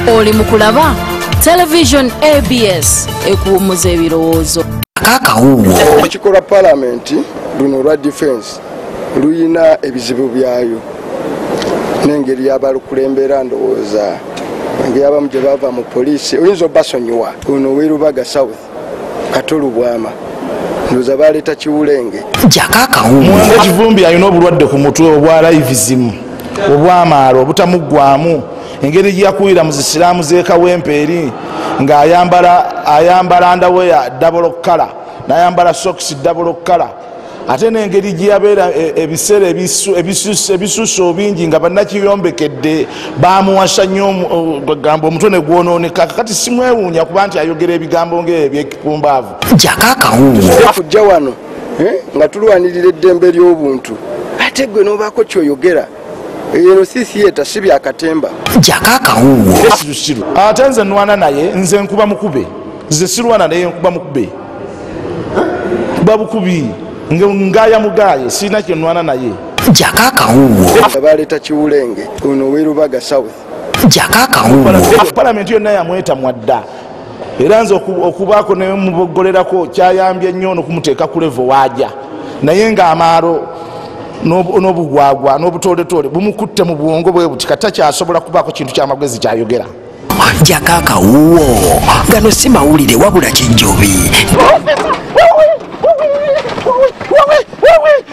Oli mukulaba Television ABS ekuwummuza ebirowoozo. Akakawuwo. Ekikola parliament luno olwa defense luyina ebizibu byayo n'engeri y'abalukulembera, ndowooza engeri abamu gye bava mu poliisi oyinza obbasonyiwa. Ono w'e South Kato Lubwama, ndowooza baleeta Kiwulenge. Jakakawuwo. Muwanga Kivumbi alina obulwadde ku mutwe obwa livism obwamaalo obutamuggwamu, engeri gyeyakuwira mu zisiraamu z'ekawempe eri ng'ayambala underwear double color n'ayambala socks double color, ate n'engeri gyeyabeera ebiseera ebisusse obingi nga bannakiyombekedde bamuwasa nnyo, gamba omutwe ne gwonooneka. Kati simwewuunya kuba nti ayogera ebigambo ng'ebyo ebyekipumbaavu. Jakakawuwo. Kujja wano nga tulwanirira eddembe ly'obuntu, ate gwe n'obaako kyoyogera. Eno si theatre, si byakatemba. Jakakawuwo. Ate nze nwana naye, nze nkuba mukube, nze sirwana naye, nkuba mukube, nkuba bukubi, ngaya mugaye, sirina kye nwana naye. Jakakawuwo. Baleeta Kiwulenge ono w'e South. Jakakawuwo. Palamenti yonna yamwetamwa dda, era nze okubaako ne mubogolerako kyayambye nnyo n'okumuteeka ku level waajja, naye ng'amaalo n'obugwagwa n'obutooletoole bumukutte mu bwongo bwe buti kata kyasobola kubaako kintu kyamagezi kyayogera. Jakakawuwo. Gano si mawulire wabula kijjobi.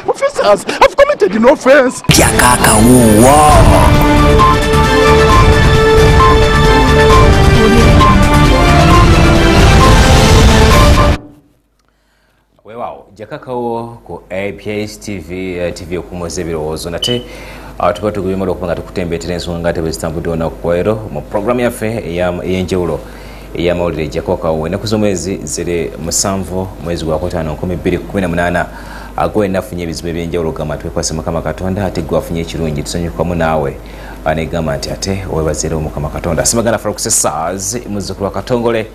Officers, I've committed no offense. Jakakawuwo. Weewaawo, Jakakawo ku APS TV, TV okumoza ebirowoozo. Nate tuba tugubimala okuba nga tukutembeetera ensonga nga tebwe zitambudde olunaku lwaleero mu puroguramu yaffe ey'enjawulo ey'amawulire Jakakawo. Ennaku z'omwezi ziri 7 mwezi gwa 5 2018. Agwe nafunye ebizibu ebyenjawulo, gamba twekwase Mukama Katonda, ate gwe afunye ekirungi tusanyukamu naawe, negamba nti ate weebazire Omukama Katonda. Simagana Faruk Sesaz, muzzukulu wa Katongole,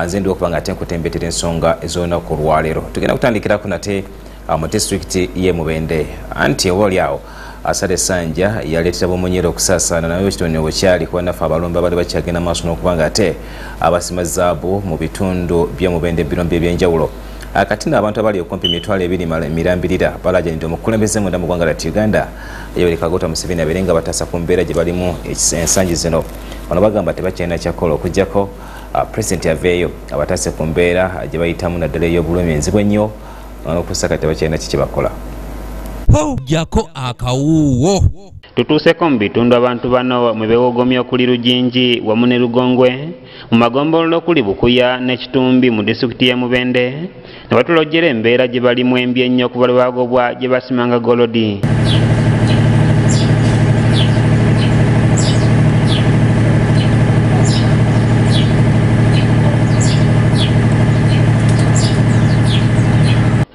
nze ndi okuba nga ate nkutembeetera ensonga ez'olunaku olwaleero. Tugenda kutandikirako nate mu disitulikiti y'e Mubende, anti oba oli awo Asale Sanja yaleetera Bumunyero okusaasaana naye ekitone bwe kyali kuba naffe abalombe abali bakyagenda maaso n'okuba nga ate abasima zaabu mu bitundu by'e Mubende ebirombe ebyenjawulo. Kati nno abantu abali okumpi 20,000 mirambirira balajanidde omukulembeze munda mu ggwanga lya Uganda Yoweri Kaguta Museveni abeere nga bataasa ku mbeera gye balimu ensangi zino. Bano bagamba tebakyalina kyakola okuggyako pulezidenti aveeyo abataase ku mbeera gye bayitamu, naddala ey'obulumi enzibu ennyo, n'okussa kati tebakyalina ki kye bakola. Jako akawuwo. Tutuuseko mu bitundu abantu bano mwe beewogomya okuli Rujingi wamu ne Lugongwe mu magombolola okuli Bukuya ne Kitumbi mu disitulikiti y'e Mubende, ne batulojjera embeera gye balimu embi ennyo okuva lwe bagobwa gye basimanga golodi.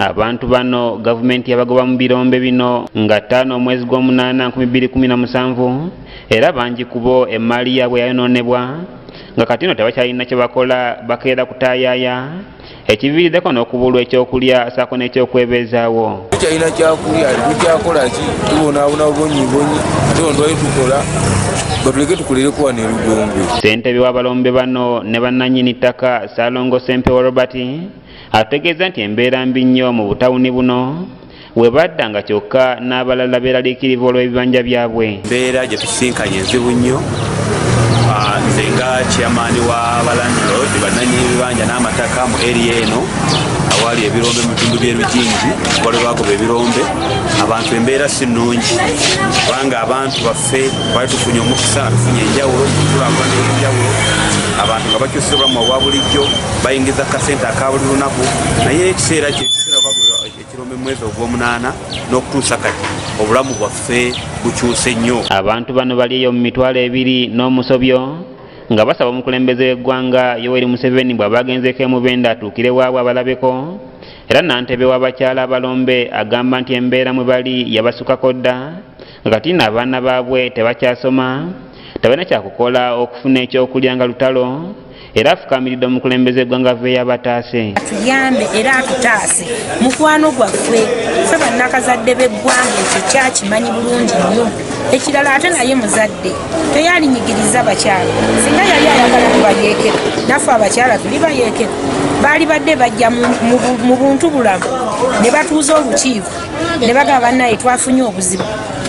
Abantu bano gavumenti yabagoba mu birombe bino nga 5 omwezi gw'omunaana 2017, era bangi ku bo emaali yaabwe yayonoonebwa nga kati nno tebakyalina kye bakola, bakeera kutaayaaya ekiviiriddeko n'okubulwa ekyokulya ssaako n'ekyokwebeezaawo. Tukyalina kyakulya, tukyakola ki, tubonaabona bubonyibonyi, ate ono twali tukola batuleke tukolereko wano e Lugongwe. Ssentebe w'abalombe bano ne bannannyini ttaka Ssaalongo Ssempewo Robert ategeeza nti embeera mbi nnyo mu butawuni buno we badda nga kyokka n'abalala beeraliikirivu olw'ebibanja byabwe. Embeera gye tusisinkanye enzibu nnyo. Nze nga chairman wa balandlord bannannyini bibanja n'amataka mu area eno awali ebirombe mu bitundu by'e Rujingi, waliwo bagoba ebirombe, abantu embeera si nnungi kubanga abantu baffe twali tufunye omukisa, tufunye enjawulo, tukulaakulana ey'enjawulo, abantu nga bakyusiza obulamu obwa bulijjo, bayingiza kasente aka buli lunaku, naye ekiseera kye ekiseera bagoba ekirombe mu mwezi ogw'omunaana n'okutuusa kati obulamu bwaffe bukyuse nnyo. Abantu bano bali eyo mu 20,000 n'omusobyo nga basaba omukulembeze w'eggwanga Yoweri Museveni bw'aba agenzeeko e Mubende atuukire waabwe abalabeko. Era nantebe w'abakyala abalombe agamba nti embeera mwe bali yabasukako dda nga kati nno abaana baabwe tebakyasoma, tebalina kyakukola okufuna ekyokulya nga lutalo, era afukaamiridde omukulembeze w'eggwanga aveeyo abataase. Atuyambe era atutaase mukwano gwaffe, Ffe bannakazadde b'eggwanga ekyo kyakimanyi bulungi nnyo. Ekirala ate naye muzadde teyalinyigiriza bakyala. Singa yali ayagala kubayeekera, naffe abakyala tuli bayeekera. Baali badde bajja mu buntu bulamu ne batuuza olukiiko ne bagamba bannaye twafunye obuzibu.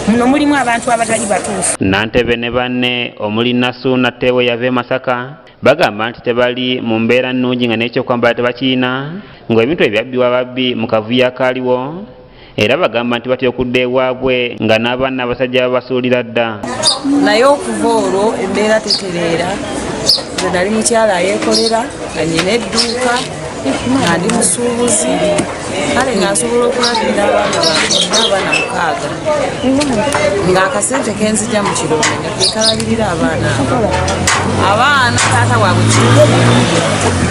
Muno mulimu abantu abatali batuufu. Nantebe ne banne omuli Nasuuna Tewe yava e Masaka bagamba nti tebali mu mbeera nnungi nga n'ekyokwambala tebakirina, ng'ebintu ebyabbibwa babbi mu kavuyo akaaliwo. Era bagamba nti batya okudda ewaabwe nga n'abaana abasajja babasuulira dda. Naye okuva olwo embeera tetereera. Nze nali mukyala ayeekolera nga nnyina edduuka nga ndi musuubuzi, kale nga nsobola okulabirira abaana bange n'abaana 6 ng'akasente ke nzija mu kirombe nga kekalabirira abaana abo. Abaana taata waabwe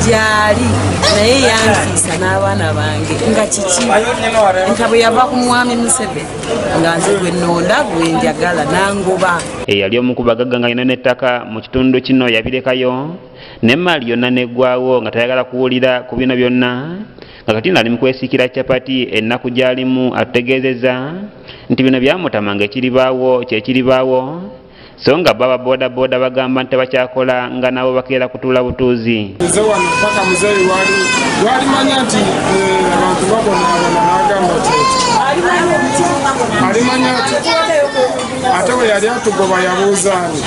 gyali naye yanfiisa n'abaana bange nga kiki nti bwe yava ku mwami Museveni nga nze gwe nnonda gwe njagala nangoba. Eyali omu ku bagagga nga alina n'ettaka mu kitundu kino yabirekayo n'emmaali yonna n'eggwawo nga tayagala kuwulira ku bino byonna, nga kati nali mu kwesiikira capati ennaku gy'alimu atutegeezezza nti bino byamutama ng'ekiribaawo kyekiribaawo, so nga baba boodabooda bagamba nti tebakyakola nga nabo bakeera kutuula butuuzi. Nze wano paka muzeeyi lwalimanya nti abantu babonaabona n'agamba alimanya nti ate bwe yali atugoba yabuuza ani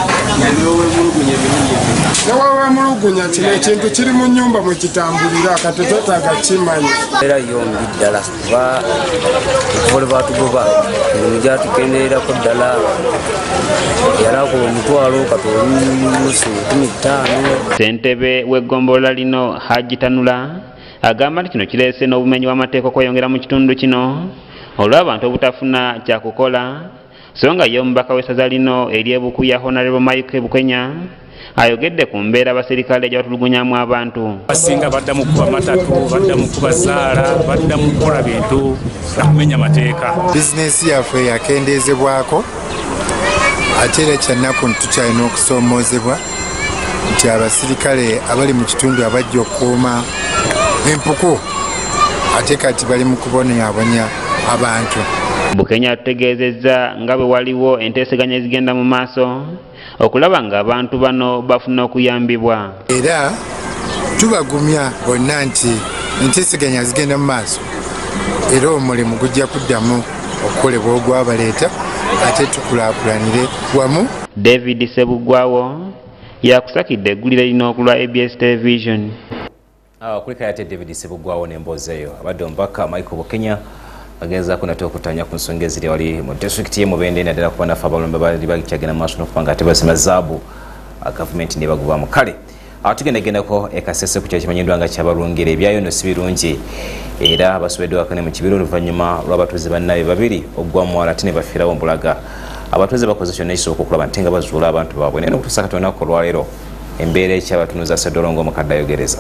newewemulugunya kino ekintu kiri mu nnyumba mwe kitambulira kati twetaaga kimanyi. Era yo mbi ddala kuba okuva lwe baatugoba emirimu gyatukendeerako ddala, yalakola omutwalo kati olunusu 15. Ssentebe w'eggombolola lino Haji Tanula agamba nti kino kireese n'obumenyi bw'amateeka okweyongera mu kitundu kino olw'abantu obutafuna kyakukola, so nga ye omubaka w'essaza lino ery'Ebukuya Honorable Mike Bukenya ayogedde ku mbeera abaserikale gye batulugunyamu abantu. Abasinga badda mu kuba matatu, badda mu kuba zaala, badda mu kukola bintu na kumenya mateeka. Bizinesi yaffe yakendeezebwako ate era kyannaku nti tukyalina okusoomoozebwa nti abasirikale abali mu kitundu abajja okukuuma empuku ate kati bali mu kubonyabonya abantu. Bukenya atutegeezezza nga bwe waliwo enteeseganya ezigenda mu maaso okulaba ng'abantu bano bafuna okuyambibwa. Era tubagumya bonna nti enteeseganya zigenda mu maaso era omulimu gujja kuddamu okukolebwa ogwabaleeta ate tukulaakulanire wamu. David Sebugwawo yakusakidde eggulire lino okulwa ABS Television. Kulika ate David Sebugwawo n'emboozi eyo. Abadde omubaka Michael Bukenya agezaako nate okutanya ku nsonga eziri wali mu disitulikiti y'e Mubende naddala ku bannaffe abalombe bali bakyagenda mu maaso n'okuba nga tebasima zaabu gavumenti ne bagobamu. Kale tugendagendako e Kasese ku kyalo kimanyiddwa nga Kyabalungire. Ebyayo nno si birungi era basobeddwako ne mu kibira oluvannyuma lw'abatuuze bannaabwe babiri okugwa mu mwala ate ne bafiirawo mbulaga. Abatuuze bakoze kyonna ekisoboka okulaba nti nga bazuula abantu baabwe, naye n'okutuusa kati olunaku olwaleero embeera ekyabatunuza Ssedolongo omukadde ayogereza.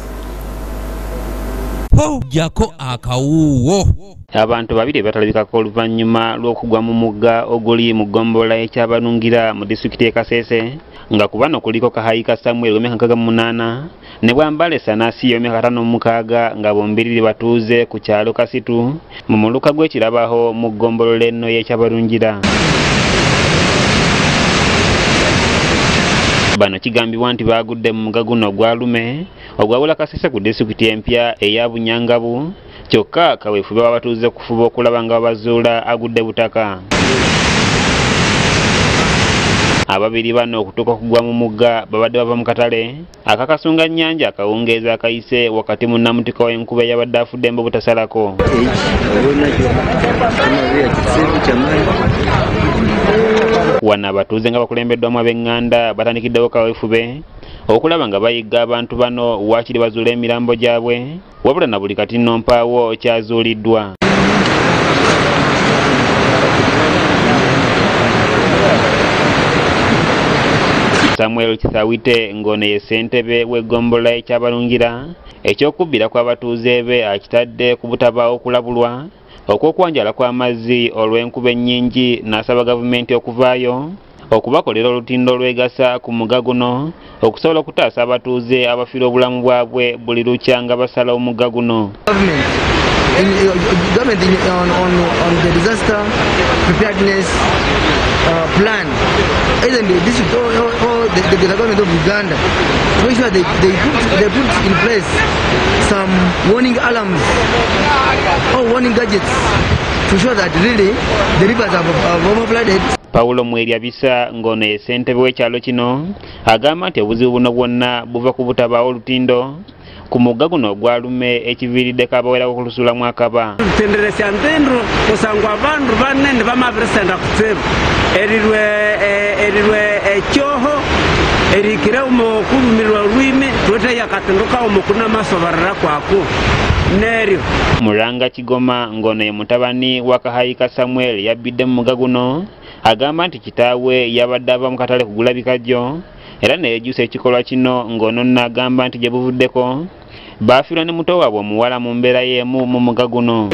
Jako akawuwo. Abantu babiri batalabikako oluvannyuma lw'okugwa mu mugga oguli mu ggombolola y'Ekyabalungira mu disitulikiti y'e Kasese, nga ku bano kuliko Kahayika Samuel w'emyaka 68 ne Bwambale Sanasi w'emyaka 56 nga bombiriri batuuze ku kyalo Kasitu mu muluka gw'Ekirabaho mu ggombolola eno y'Ekyabalungira. Bano kigambibwa nti baagudde mu mugga guno ogwa Lume ogwawula Kasese ku disitulikiti empya eya Bunyangabu, kyokka kaweefube w'abatuuze kufuba okulaba nga babazuula agudde butaka. Ababiri bano okutuuka okugwa mu mugga babadde bava mu katale akakasunga nnyanja akawungeezi akayise wakati mu nnamutika w'enkuba eyabadde afudde mbu butasalako. Wano abatuuze nga bakulembeddwamu ab'eŋŋanda batandikiddewo kaweefube okulaba nga bayigga abantu bano waakiri bazuula emirambo gyabwe, wabula na buli kati nno mpaawo kyazuuliddwa. Samuel Kisawite ng'ono ye ssentebe w'eggombolola y'Ekyabalungira ekyokubbira kw'abatuuze be akitadde ku butabaawo okulabulwa okw'okwanjala kw'amazzi olw'enkuba ennyingi, n'asaba gavumenti okuvaayo okubakolera olutindo olwegasa ku mugga guno okusobola okutaasa abatuuze abafiira obulamu bwabwe buli lukya nga basala omugga guno. Gavumenti in government in, on the disaster preparedness plan, either in the district or the government of Uganda, to make sure they put in place some warning alarms or warning gadgets to show that really the rivers have overflooded. Paulo Mweryabisa ng'ono ye ssentebe w'ekyalo kino agamba nti obuzibu buno bwonna buva ku butabaawo olutindo ku mugga guno ogwa Lume ekiviiriddeko abawerako okulusulamu akaba. Tutenderesya ntindu kusangwa abandu banene bamabirisenda kutsibu erirwe ekyoho erikire omukurumirwa olwimi tweteya akatindu kawo okunamasoberera kwaku neryo. Muranga Kigoma ng'ono ye mutabani wa Kahayika Samuel yabbidde mu mugga guno agamba nti kitaawe yabadde ava mu katale kugula bikajjo era neyejusa ekikolwa kino ng'ono n'agamba nti gye buvuddeko baafiirwa ne muto waabwe omuwala mu mbeera y'emu mu mugga guno.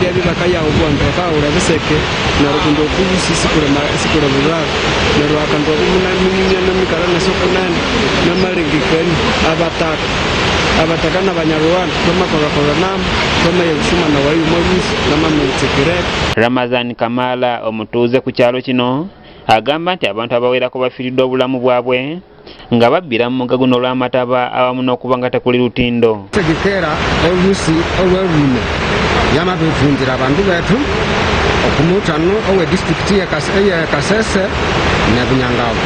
Ramazan Kamala omutuuze ku kyalo kino agamba nti abantu abawerako bafiiriddwa obulamu bwabwe nga babbira mu mugga guno olw'amataba awamu n'okuba nga tekuli lutindo. Tegekera olusi olw'olume yamabivunjira abantu betu okumutano owe disitulikiti ye Kasese ne Bunyangabo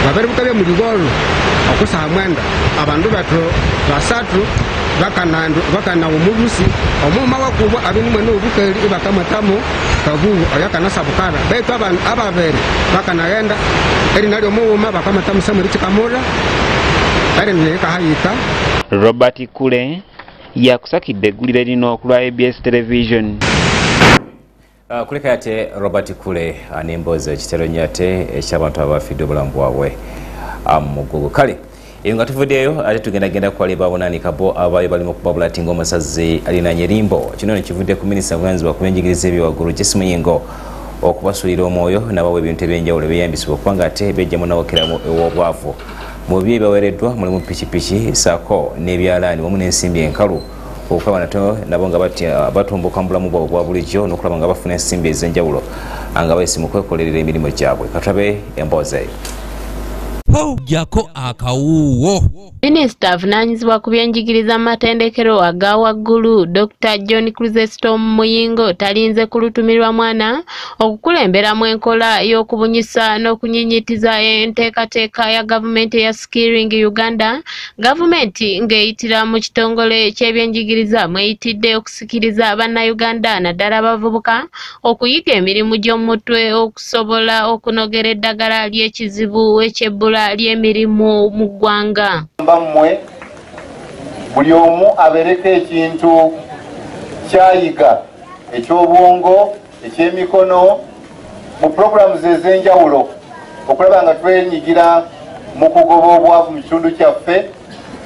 babiri bukabye mu ligolo okusaha mwenda abantu betu basatu bakana omulusi omuma wakubwa abimwe n'obukeli ibakamatamu kabubu oyakana sabukara betu ababere bakanagenda eri nalyo omuwuma bakamatamu Samuel Kikamura eri neyekahayika. Robert Kule yakusakidde eggulire lino ku lwa ABS Television. Kuleka ate Robert Kule n'emboozi ekitero nnyo ate eky'abantu abafidde obulamu bwabwe mugugu. Kale eyo nga tuvuddeyo ate tugendagenda ku bali babunanika bo abayo bali mu kubabulatinga omusazi alinanye limbo. Kino ne kivudde ku minisita avunaanyizibwa ku byenjigiriza ebyawaggulu Jesse Muyingo okubasuulira omwoyo n'abawa ebintu ebyenjawulo ebyeyambisibwa okubanga ate bejjamu nawokeramu ew'obwavu. Mu byo ebibaweereddwa mulimu pikipiki ssaako n'ebyalaani wamu n'ensimbi enkalu okulaba nato nabo nga batumbuka mu bulamu bwabwe obwa bulijjo n'okulaba nga bafuna ensimbi ez'enjawulo nga bayise mu kwekolerera emirimu gyabwe. Katulabe emboozi eyo. Jako akawuwo. Minisita avunaanyizibwa ku byenjigiriza mu matendekero aga waggulu Dr. John Chrysostom Muyingo talinze kulutumirwa mwana okukulemberamu enkola y'okubunyisa n'okunyinyitiza enteekateeka ya gavumenti eya Skilling Uganda. Gavumenti ng'eyitira mu kitongole ky'ebyenjigiriza mweyitidde okusikiriza bannayuganda naddala abavubuka okuyiga emirimu gy'omutwe okusobola okunogera eddagala ly'ekizibu eky'ebbula ly'emirimu mu ggwanga. Mmwe buli omu abeereko ekintu kyayiga eky'obwongo eky'emikono mu programs ez'enjawulo okulaba nga twenyigira mu kugoba obwavu mu kitundu kyaffe,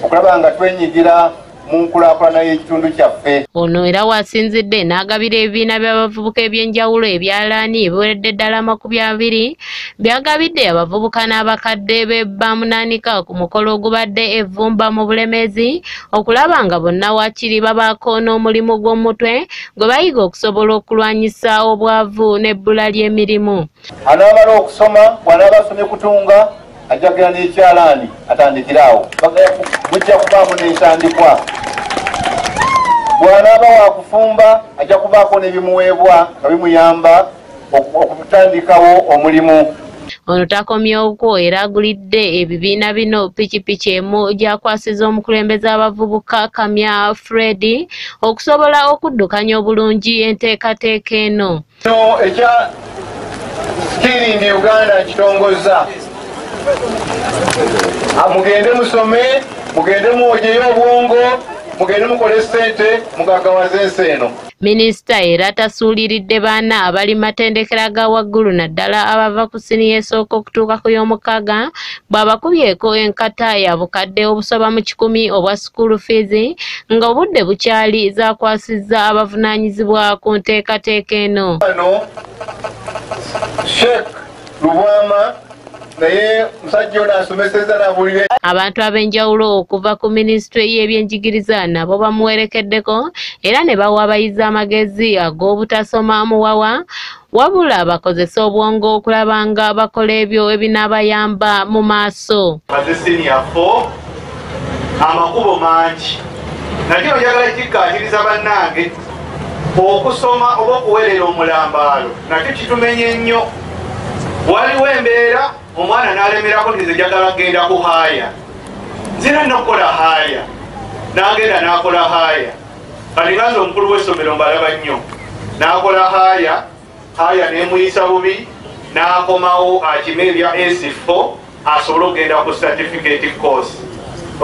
okulaba nga twenyigira mu nkulaakulana y'ekitundu kyaffe. Ono era wasinzidde n'agabira ebibiina by'abavubuka eby'enjawulo ebyalaani ebiweredde ddala 20 byagabidde abavubuka n'abakadde be bamunaanika ku mukolo ogubadde evvumba mu Bulemezi okulaba nga bonna waakiri babaako n'omulimu gw'omutwe gwe bayiga okusobola okulwanyisa obwavu n'ebbula ly'emirimu. Anaamala okusoma bw'anaaba asomye kutunga ajja kugenda n'ekyalaani atandikire awo, mujja kubaamu n'entandikwa. Bw'anaaba wakufumba ajja kubaako n'ebimuweebwa nga bimuyamba okutandikawo omulimu. Ono takomyewo era agulidde ebibiina bino pikipiki emu gy'akwasiza omukulembeze abavubuka Kamya Fred okusobola okuddukanya obulungi enteekateeka eno. Kino ekya Skilling Uganda kitongozza. Mugende musome, mugende mwogeyo obwongo, mugende mukole ssente, mugaggawaze ensi eno. Minisita era tasuuliridde baana abali matendekero ga waggulu naddala abava ku siniya esooka okutuuka ku y'omukaaga bw'abakubyeko enkata ya bukadde obusoba mu 100 obwa school fees nga obudde bukyali zaakwasizza abavunaanyizibwa ku nteekateeka eno. Sheikh Lubwama Naye musajja ono asomesezza n'abuulira. Abantu ab'enjawulo okuva ku minisitule y'ebyenjigiriza nabo bamuwerekeddeko era ne bawa abayizi amagezi ag'obutasoma muwawa, wabula bakozesa obwongo okulaba nga bakola ebyo ebinaabayamba mu maaso. Maze senior 4, amakubo mangi, nakino njagala kikkaatiriza bannange, okusoma oba okuweerera omulambaalo nakyo kitumenye nnyo. Waliwo embeera omwana n'alemerako nti nze njagala kugenda ku haaya, nzira nnokukola haaya, n'agenda n'akola haaya. Kati nga nze omukulu w'essomero mbalaba nnyo, n'akola haaya, haaya n'emuyisa bubi, n'akomawo akime ebya S4 asobole okugenda ku certificate course.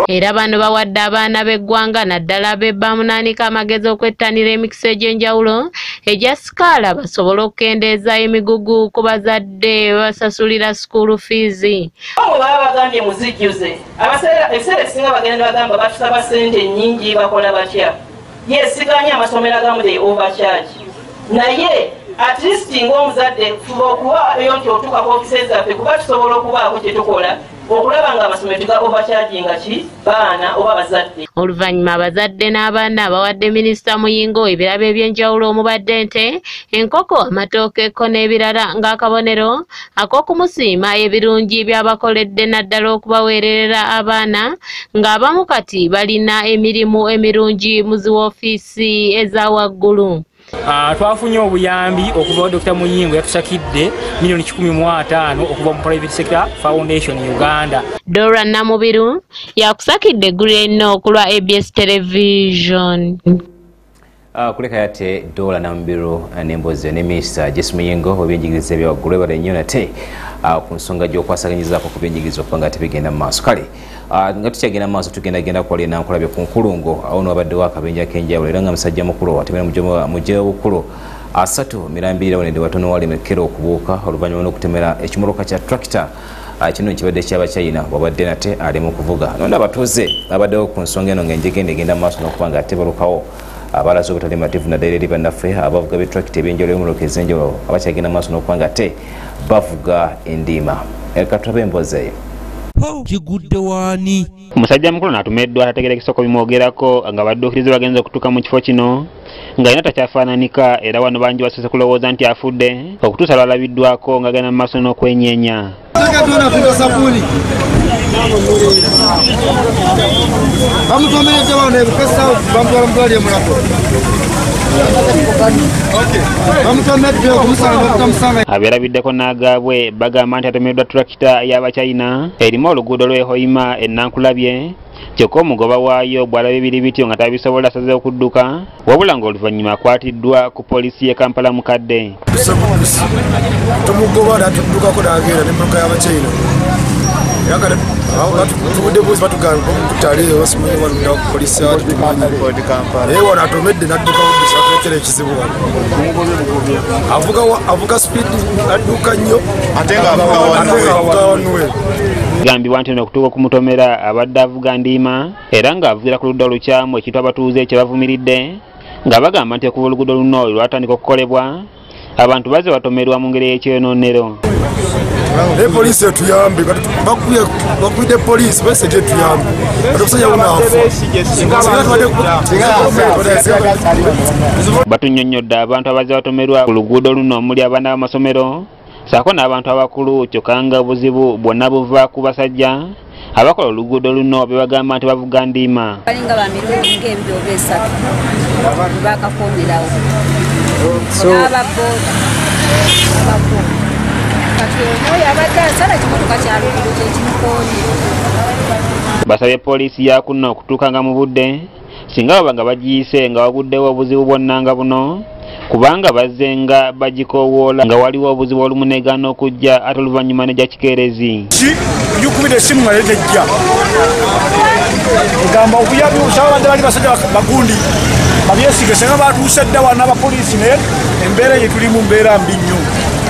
Era bano bawadde abaana b'eggwanga naddala ab'e Bamunaanika amagezi okwettanira emikisa egy'enjawulo egya sikaala basobole okukendeeza emigugu ku bazadde basasulira school fees. Bwe baba bagambye muzijjuze, ebiseera ebisinga bagenda ne bagamba batusaba ssente nnyingi, bakola batya? Ye siganya amasomero agamu they overcharge, naye at least ng'omuzadde fuba okuwaayo nti otuuka ku offices zaffe, kuba tusobola okubaako kye tukola okulaba nga amasomero tega overcharginga ki baana oba bazadde. Oluvannyuma abazadde n'abaana bawadde Minisita Muyingo ebirabo eby'enjawulo omubadde ente, enkoko, amatooke ko n'ebirala ng'akabonero ak'okumusiima ebirungi by'abakoledde naddala okubaweererera abaana ng'abamu kati balina emirimu emirungi mu zi woofiisi eza waggulu. Twafunye obuyambi okuva Dr. Muyingo yatusakidde milioni 150 okuva mu Private Sector Foundation Uganda. Dora Namubiru yakusakidde eggulire okulwa ABS Television. Kuleka yate Dora Namubiru n'emboozi ne Minisita Jesse Muyingo w'ebyenjigiriza ebya waggulu ebala nnyo nate ku nsonga gy'okwasaganyizaako ku byenjigiriza okuba nga tebigenda mu maaso. Kale nga tukyagenda mu maaso tugendagenda kwali nankulabye ku nkulungo awo no wabaddewo akabenje ak'enjawulo era nga musajja mukulu atemera mugye obukulu 3 mirambirira wonedde watono wali mekero okubuuka oluvannyuma n'okutemera ekimoloka kya tractor. Kino kibadde ky'Abachina wabadde nate ali mu kuvuga. Nonda abatuuze abaddewo ku nsonga eno ng'enjegende egenda mu maaso n'okuba nga tebalukawo abalaze obutali mativu naddala eri bannaffe abavuga b'etractor ebyenjawulo ebimoloka ez'enjawulo abakyagenda mu maaso n'okuba nga ate bavuga endiima. Katulabe emboozi eyo. Kigudde waani? Omusajja mukulu n'atumeddwa atategerekesa bimwogerako nga badduukirize bagenze okutuuka mu kifo kino nga yina takyafaananika, era wano bangi basoose kulowooza nti afudde okutuusa lwalabiddwako ng'agenda mu maaso n'okwenyeenya. Abeerabiddeko n'agaabwe bagamba nti atomeddwa tulakita y'Abachina erimu oluguudo lw'e Hoima e Nankulabye, kyokka omugoba waayo bw'alabye biri bityo nga tabisobola asaze okudduka, wabula ng'oluvannyuma akwatiddwa ku poliisi y'e Kampala mukadde. Tumugoba n'atuddukako n'agenda n'emmotoka y'Abachina. Tubudde buzi batugamba tutaliyo basimanyi walunda ku poliisi tumanyi. Naye wano atomedde n'adduka buddusi atuleetera ekizibu wano. Avuga sipiidi adduka nnyo ate ng'avuga wanuwe. Gambibwa nti okutuuka okumutomera abadde avuga ndiima era ng'avugira ku ludda olukyamu, ekintu abatuuze kye bavumiridde nga bagamba nti okuva oluguudo luno lwatandika okukolebwa abantu bazze batomerwa mu ngeri y'ekyonoonero. Naye poliisi etuyambe, bakubidde poliisi bese tetuyambe, ate omusajja wuno afa. Batunnyonnyodde abantu abazze batomerwa ku luguudo luno omuli abaana b'amasomero ssaako n'abantu abakulu, kyokka nga obuzibu bwonna buva ku basajja abakola oluguudo luno be bagamba nti bavuga ndiima. Balinga ba mirundi ng'ebiri oba esatu bakakoonerawo n'ababooda abakuuma. Kati oyo abadde asala ekimotoka kya luguudo kye kimukoonye. Basabye poliisi ya kuno okutuukanga mu budde singa baba nga bagiyise nga waguddewo obuzibu bwonna nga buno, kubanga bazze nga bagikoowoola nga waliwo obuzibu olumunegaana okujja ate oluvannyuma ne kikeerezi. Njukubira essimu nga tejja egamba obuyambi osaba badde bali basajja bagundi babyesige singa batuuse dda wano abapoliisi, naye embeera ye tulimu mbeera mbi nnyo.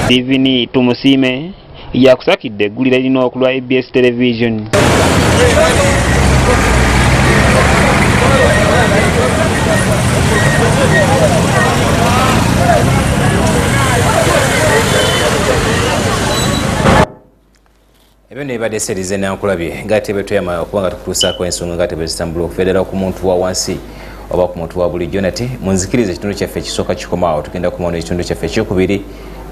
Stephen Tumusiime yakusakidde eggulire lino okulwa ABS Television. Ebyo nebadde serize nankulabye ng'ate betweyama okuba nga tukutuusaako ensonga ng'ate bwe zitambula okuva ku muntu wa wansi oba ku muntu wa bulijjo. Nate munzikirize ekitundu kyaffe ekisooka kikomaawo, tugenda kumawo n'ekitundu kyaffe ekyokubiri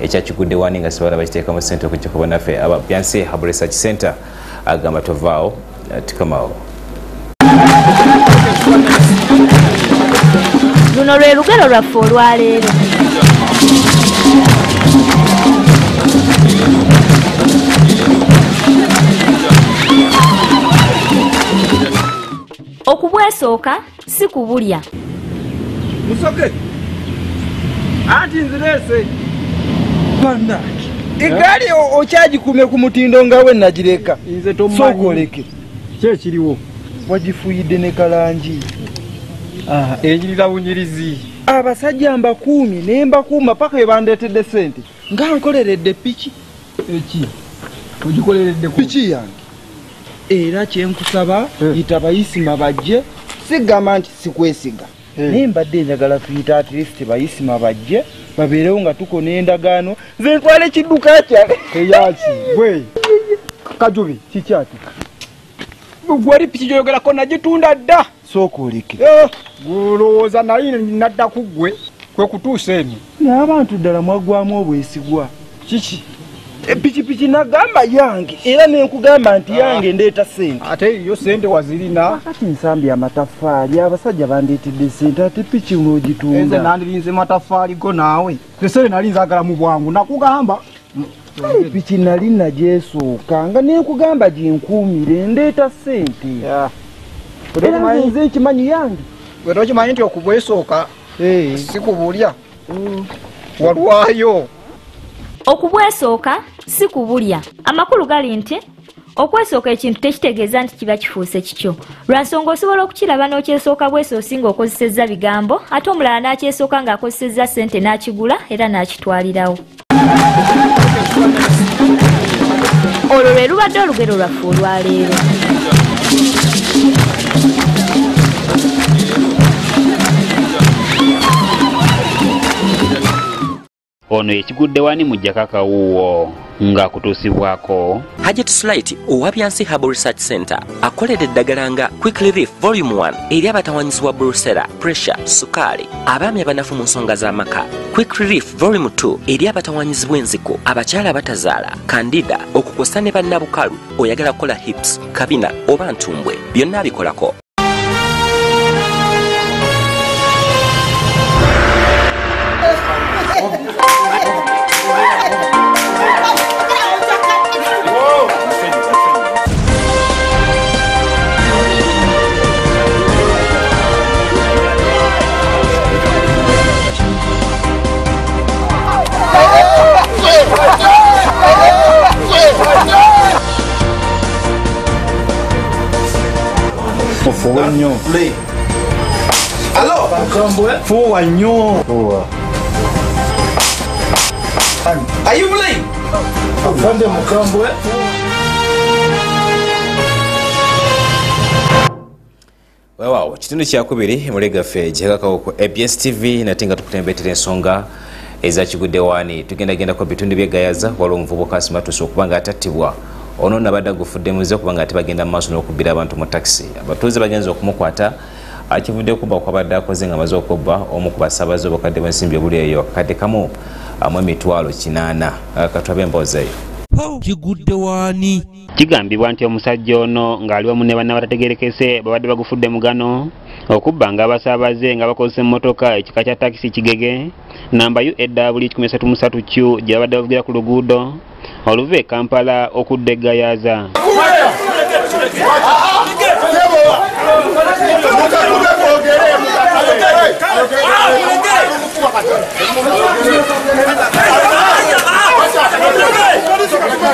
ekyakigudde wani nga sibala bakiteekamu ssente okujjako bannaffe aba Byansi Herbal Research Center agamba tovaawo tukomawo. Luno lwe lugero lwaffe olwaleero. Okubwesooka si kubulya. Musoke anti nzirese bannange eggaali okyagikume ku mutindo nga we nagireka. Sooka ki ekiriwo? Wagifuuyidde ne kalangi. Enyirira bunyirizi. Abasajja mbakuumye ne mbakuuma paka we bandeetedde ssente nga nkoleredde piki. Eki ogikoleredde piki yange. Era kyenkusaba yita bayisima bajje, sigamba nti sikwesiga naye mbadde njagala tuyita at least bayisima bajje babeerewo nga tukona endagaano nze ntwala ekidduka kyange. Eyaki gwe Kajubi kikyati gweri piki gyoyogerako nagitunda dda. Sooka oleke gulowooza naye nadda ku ggwe kwe kutuusa eno. Naye abantu ddala mwaggwamu obwesigwa. Kiki? Epikipiki nagamba yange era nenkugamba nti yange ndeeta ssente. Ate yo ssente wazirina. Kati nsambye amataffaali abasajja bandeetedde ssente ate piki n'ogitunda. Nze nandirinze mataffaali go naawe. Ssente nali nzaagala mu bwangu nakugamba. Piki nali nagyesooka nga nenkugamba ginkuumire ndeeta ssente. Era nze nkimanyi yange. Gwe tokimanyi nti okubwesooka si kubulya. Walwayo. Okubwesooka si kubulya. Amakulu gali nti okwesooka ekintu tekitegeeza nti kiba kifuuse kikyo. Lwa nsonga osobola okukiraba n'okyesooka bwesoosi ng'okozesezza bigambo, ate omulala n'akyesooka ng'akozesezza ssente n'akigula era n'akitwalirawo. Olwo lwe lubadde olugero lwaffe olwaleero. Ono ekigudde wani mujjako akawuwo ng'akutuusibwako Hajat Slight owa Byansi Herbal Research Center akolera eddagala nga Quick Relief Volume 1 eri abatawanyizibwa brucella, pressure, sukaali, abaami abanafu mu nsonga z'amaka. Quick Relief Volume 2 eri abatawanyizibwa enziku, abakyala abatazaala, kandida, okukosa ne bannabukalu, oyagala kukola hips, kabina oba ntumbwe, byonna abikolako. Fuwa nnyo. Fuwa nnyo. Are you playing? Afande mukambwe. Weewaawo kitundu kyakubiri mulegaffe gyekakawo ku ABS TV nate nga tukutembetera ensonga ezakigudde wani. Tugendagendako bitundu by'egayaza waliwo omuvubuka asimatuse okuba nga atattibwa. Ono nabadde agufudde muze kubanga ate bagenda mu maaso n'okubbira abantu mu takisi. Abatuuze bagenze okumukwata akivudde kubba kwabadde akoze nga amaze okubba omu ku basaabaze obukadde bw'ensimbi obuli eyo akakadde kamu amu 800,000. Katwabe emboozi eyo. Kigudde wani? Kigambibwa nti omusajja ono ng'ali wamu ne banna batategeerekese babadde bagufudde mugano okubbanga abasaabaze nga bakozesa emmotoka ekika kya takisi kigege namba UAW 133Q gye babadde bavugira ku luguudo oluva e Kampala okudda e Gayaza.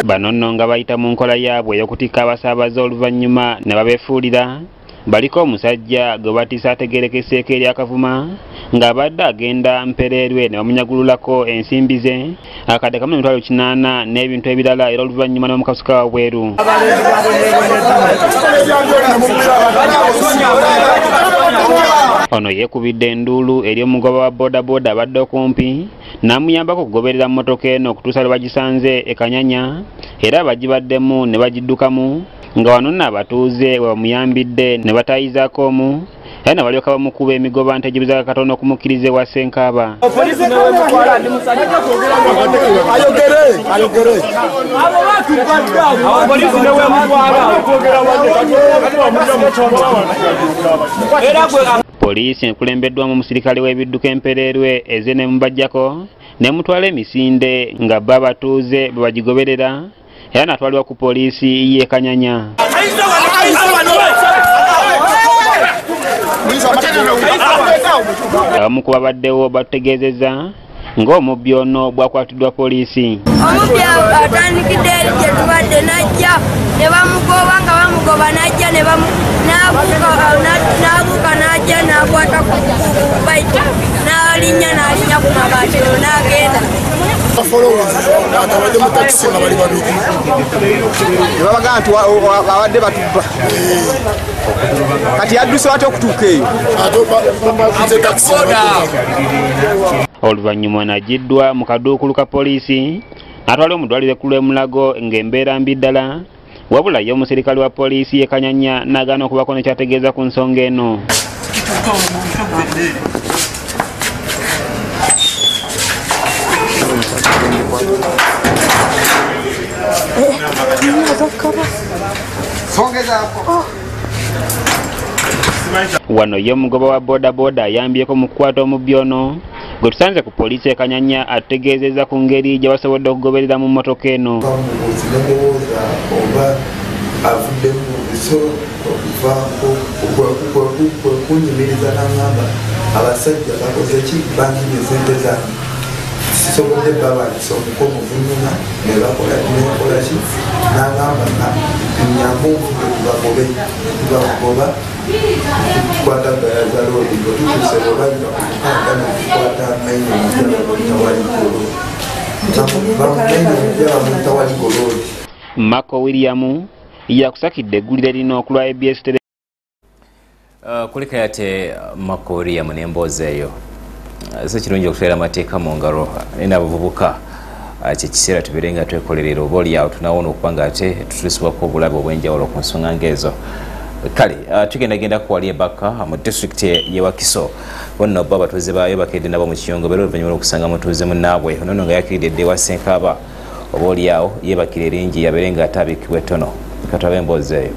Bano nno nga bayita mu nkola yaabwe ey'okutikka abasaabaze oluvannyuma ne babeefuulira baliko omusajja gwe batiisa ategeerekeseeko eri Akavuma ng'abadde agenda Mpereerwe ne bamunyagululako ensimbi ze akadde kamu 800,000 n'ebintu ebirala era oluvannyuma ne bamukasuka wabweru. Ono yeekubidde enduulu eri omugoba wa bodaboda abadde okumpi n'amuyambako okugoberera mmotoka eno okutuusa lwe bagisanze e Kanyanya, era abagibaddemu ne bagiddukamu nga wano nno abatuuze we bamuyambidde ne bataayizaako omu era ne balyoka bamukuba emigoba nti egibuzaako katono okumukkiriza ewa Ssenkaaba. Poliisi ekulembeddwamu omusirikale w'ebidduka empereerwe eze ne mubajjako ne mutwala emisinde nga bo abatuuze bwe bagigoberera era n'atwalibwa ku poliisi y'e Kanyanya. Abamu ku babaddewo batutegeezezza ng'omubbi ono bw'akwatiddwa poliisi. Omubbi atandikidde eri gye tubadde n'ajja ne bamugoba, nga bamugoba n'ajja ne n'abuuka n'ajja n'akwata ku bayita n'alinnya ku mabaati olwo n'agenda. Abadde mu takisi nga bali babiri ne babagamba nti abadde batubba, kati yadduse atya okutuuka eyo? Oluvannyuma n'aggiddwa mu kaduukulu ka poliisi atwale mu ddwaliro ekkulu e Mulago ng'embeera mbi ddala, wabula ye omusirikale wa poliisi y'e Kanyanya n'agaana okubaako ne ky'ategeeza ku nsonga eno. Wano ye omugoba wa bodaboda ayambyeko mu kukwata omubbi ono gwe tusanze ku poliisi e Kanyanya atutegeezezza ku ngeri gye basobodde okugoberera mu mmotoka eno. Nemubuuza oba avuddemu so okuvaako kunyumiriza n'aŋŋamba abasajja bakoze ki, banjibye sente zange, sisobodde babandisa omukono gunyuma ne bakola nekola ki, n'aŋŋamba nyangu nvuge tubagobe, tubagoba tukwata Gayaza Road bwe tutuuse bwe banywa ku mukaaga ne tukwata Maino Mujja bamuyita Waligo Road. Marco William yakusakidde eggulire lino okulwa ABS. Kulika yate Marco William n'emboozi eyo. Si kirungi okuteera amateeka mu ngalo naye n'abavubuka kyekiseera tubeere nga twekolerera, oba oliawo tunawona okuba nga ate tutuusibwako obulabe obw'enjawulo ku nsonga ng'ezo. Kale tugendagenda ku wali ebaka mu disitulikiti y'e Wakiso, bonna bo abatuuze baayo bakedde nabo mu kiyongobero oluvannyuma lw'okusanga mutuuze munnaabwe ono nga yakiridde ewa Ssenkaaba, oba oliawo yeebakira eringi yabeere nga ate abikkibwa ettono. Katulabe emboozi eyo.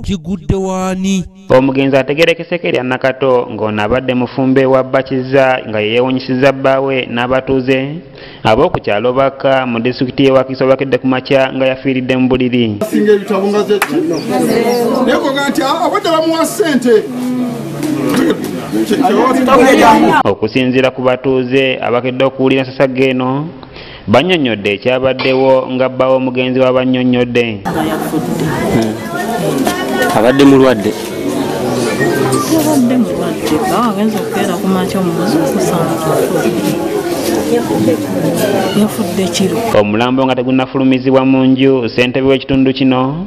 Kigudde waani? Omugenzi ategerekeseko erya Nakato ng'ono abadde mufumbe wa Bakiza nga ye yeewuunyisizza bbaawe n'abatuuze ab'oku kyalo Bakka mu disitulikiti y'e Wakiso bakedde ku makya nga yafiiridde mu buliri. Singa ebitabo nga zeki naye koga nti abadde bamuwa ssente. Okusinziira ku batuuze abakedde okuwulira ensasagge eno bannyonnyodde ekyabaddewo nga bbaawe omugenzi w'abannyonnyodde. Abadde mulwadde. Abadde mulwadde agenza okukeera ku makya omubuzi okusanga yafudde kiro. Omulambo nga tegunnafulumizibwa mu nju, ssentebe w'ekitundu kino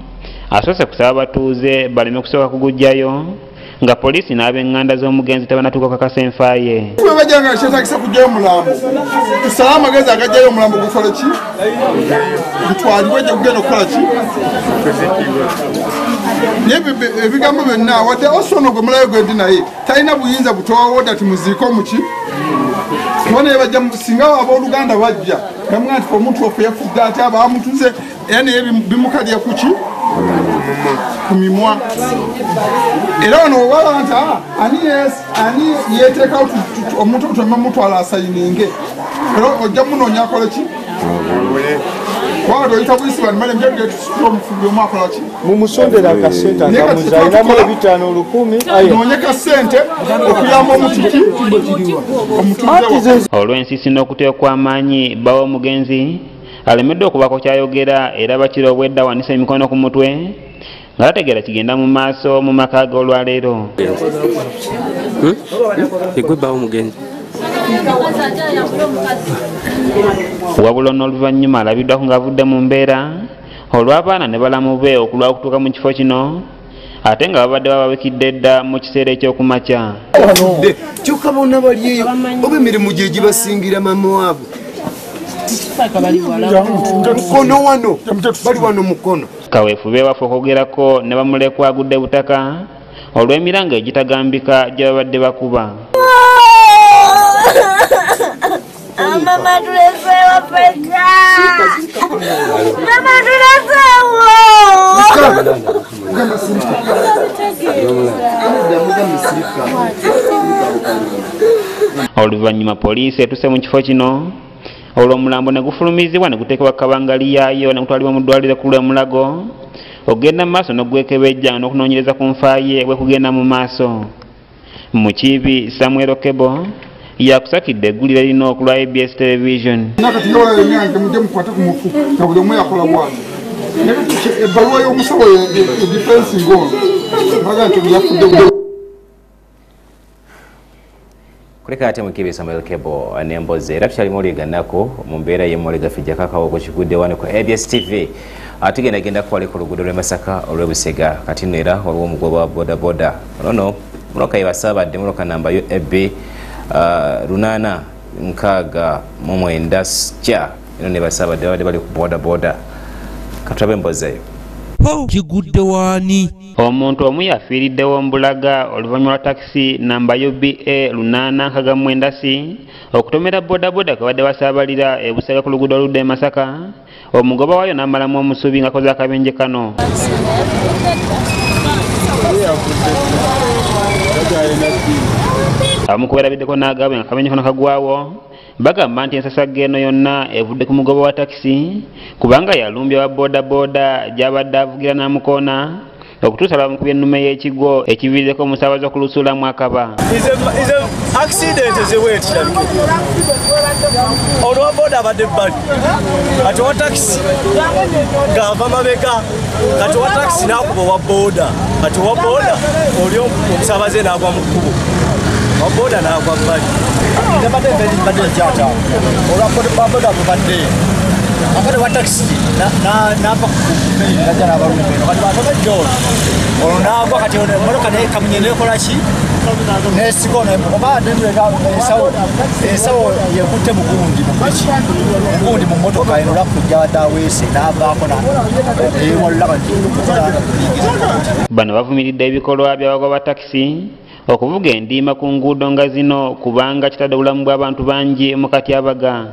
asoose kusaba abatuuze baleme kusooka kuguggyayo nga poliisi n'ab'eŋŋanda z'omugenzi tebannatuuka kukakasa enfa ye. Bwe bajja nga kyetaagisa kuggyayo omulambo, tusale amagezi agajjayo omulambo gukole ki, gutwalibwe gye gugenda okukola ki. Naye ebigambo byonna wadde osono gwe mulayo gwe ndi naye talina buyinza butowawoda ti muziike omuki, kuba naye bajja singa abooluganda bajja bamugamba nti omuntu waffe yafudde ate abamutuze era naye bimukalya ku ki, ku mimwa. Era wano wewala nti ani yeeteekawo omuntu temamutwala asayininge, era ojja munoonya akole ki, kubanga toyita buyisi banimale mjetusitula omufumbi omu akola ki, mumusondera akasente akamuza alinamu 500 1,000 noonye kasente okuyamba omutiki omutuuze. Olw'ensisi n'okutya okw'amaanyi bbawe omugenzi alemeddwa okubaako ky'ayogera era bakira obwedda awanise emikono ku mutwe nga tategeera kigenda mu maaso mu maka ge olwaleero. Egwe bbawe omugenzi. Wabula ono oluvannyuma alabiddwako ng'avudde mu mbeera olw'abaana ne balamu be okulwa okutuuka mu kifo kino ate nga babadde bababikidde dda mu kiseera eky'okumakya. Kyokka bonna bali eyo oba emirimu gye gibasingira mama waabwe. Mukono wano bali wano mukono. Kaweefube waffe okwogerako ne bamulekwa agudde butaka olw'emiranga egitagambika gye babadde bakuba. Mama tuleseewo ffekka. Mama tuleseewo. Oluvannyuma poliisi etuuse mu kifo kino olwo omulambo ne gufulumizibwa ne guteekebwa kabangali yaayo ne gutwalibwa mu ddwaliro ekkulu e Mulago okugenda mu maaso n'ogwekebejja n'okunoonyereza ku nfa ye bwe kugenda mu maaso. Mukiibi Samuel Kebo yakusakidde eggulire lino ku lwa ABS Television. Nakati nga emyange mujje mukwate ku mufu nga buli omu yakola bw'ati. Ebbaluwa y'omusawo edifensi ng'ono baga nti yafudde. Kuleka ate Mukiibi Samuel Kebo n'emboozi era tukyalimu oliganako mu mbeera y'emmole gaffe Jakakawo ku kigudde wano ku ABS TV. Tugenda genda kuwali ku luguudo lw'e Masaka olw'e Busega kati nno era waliwo omugoba wa bodaboda ono mmotoka yebasaabadde mmotoka namba UAB 869 C eno ne basaabadde babadde bali ku bodaboda. Katulabe emboozi eyo. Kigudde waani? Omuntu omu yafiiriddewo mbulaga oluvannyuma lwa takisi namba UBA 869 C okutomera bodaboda kwe badde basaabalira e Busega ku luguudo oludda e Masaka. Omugoba waayo n'amalamu omusubi ng'akoze akabenje kano. Abamu ku beerabiddeko n'agaabwe nga akabenje kano kagwawo bagamba nti ensasagge eno yonna evudde ku mugoba wa takisi kubanga yalumbye wa bodaboda gy'abadde avugira n'amukoona okutuusa lwamukubye ennume y'ekigwo ekiviiriddeko omusaabaze okulusuulamu akaba. Accident ezeweeti kirabike olwa boda abadde ebbali kati owa takisi ng'ava mabega kati owa takisi n'akuba owa boda kati owa boda oli omusaabaze n'agwa mu kkubo owa boda n'agwa bbali. Nabadde mbadde nkyata olwa boda bubadde akati wa takisi n'ava ku najja n'abalumba eno kati batomedde olwo olwo n'agwa kati emmotoka nekamunye nekola ki nesiga ono oba ensawo yekutte mugundi mugundi mu mmotoka eno olwakujja abadde aweese n'avaako newalulaba. Bano bavumiridde ebikolwa by'abagoba takisi okuvuga endiima ku nguudo nga zino kubanga kitadde obulamu bw'abantu bangi mu katyabaga.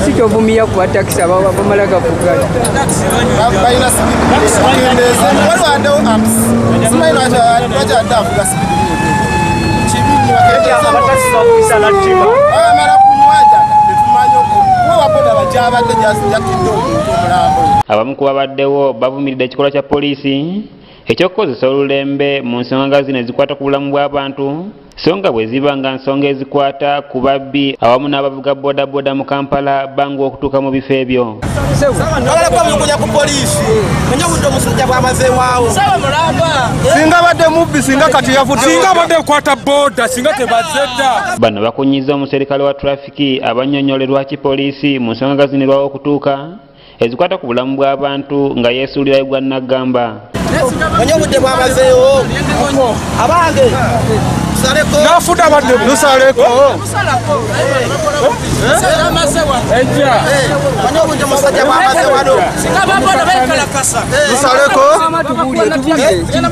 Si kyovumiya ku batakisi abamala gavuga Abamu ku babaddewo bavumiridde ekikolwa kya poliisi ekyokukozesa olulembe mu nsonga nga zino ezikwata ku bulamu bw'abantu so nga bwe ziba nga nsonga ezikwata ku babbi awamu n'abavuga bodaboda mu Kampala bangu okutuuka mu bifo ebyo. Bano bakunyiza omuserikale wa trafiki abannyonnyole lwaki poliisi mu nsonga nga zino erwawo okutuuka ezikwata ku bulamu bw'abantu nga yeesuulirayo gwa Naggamba. Onye obudde bwamazeewo abange nafuda abadde lusaleko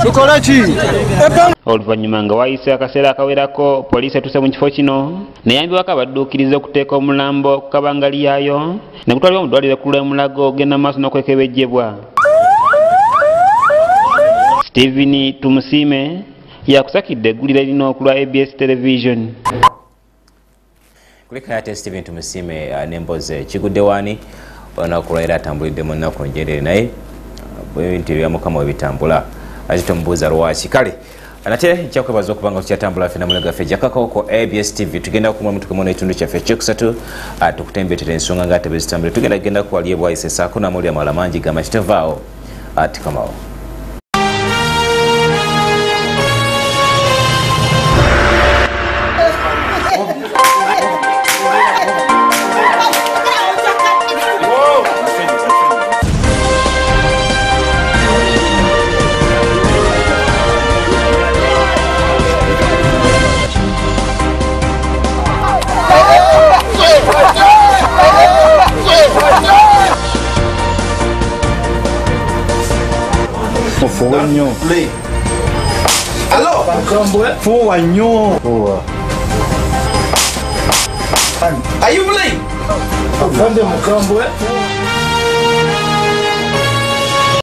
tukole ki? Oluvannyuma nga wayise akaseera akawerako poliisi etuuse mu kifo kino neyambibwako abadduukiriza okuteeka omulambo ku kabangali yaayo ne gutwalibwa mu ddwaliro ekkulu e Mulago ogenda mu maaso n'okwekebejjebwa. Stephen Tumusiime yakusakidde eggulire lino ku lwa ABS Television. Kuleka ate Stephen Tumusiime n'emboozi kigudde waani olunaku lwaleero atambulidde mu nnaku njerere naye ebintu ebya Mukama we bitambula ate tomubuuza lwaki. Kale nate nkyakwebaza okuba nga tukyatambula ffenna mule gaffe Jakakawo ku ABS TV. Tugenda kumwa mutukemu n'ekitundu kyaffe ekyokusatu tukutembeetera ensonga nga ate zitambule. Tugenda genda ku wali ebwayise saako n'amawulire amalala mangi gamba kitovaawo atukomawo. Fuwa nnyo. Play. Hello. Fuwa nnyo. Fuwa. Are you playing? Afande mukambwe.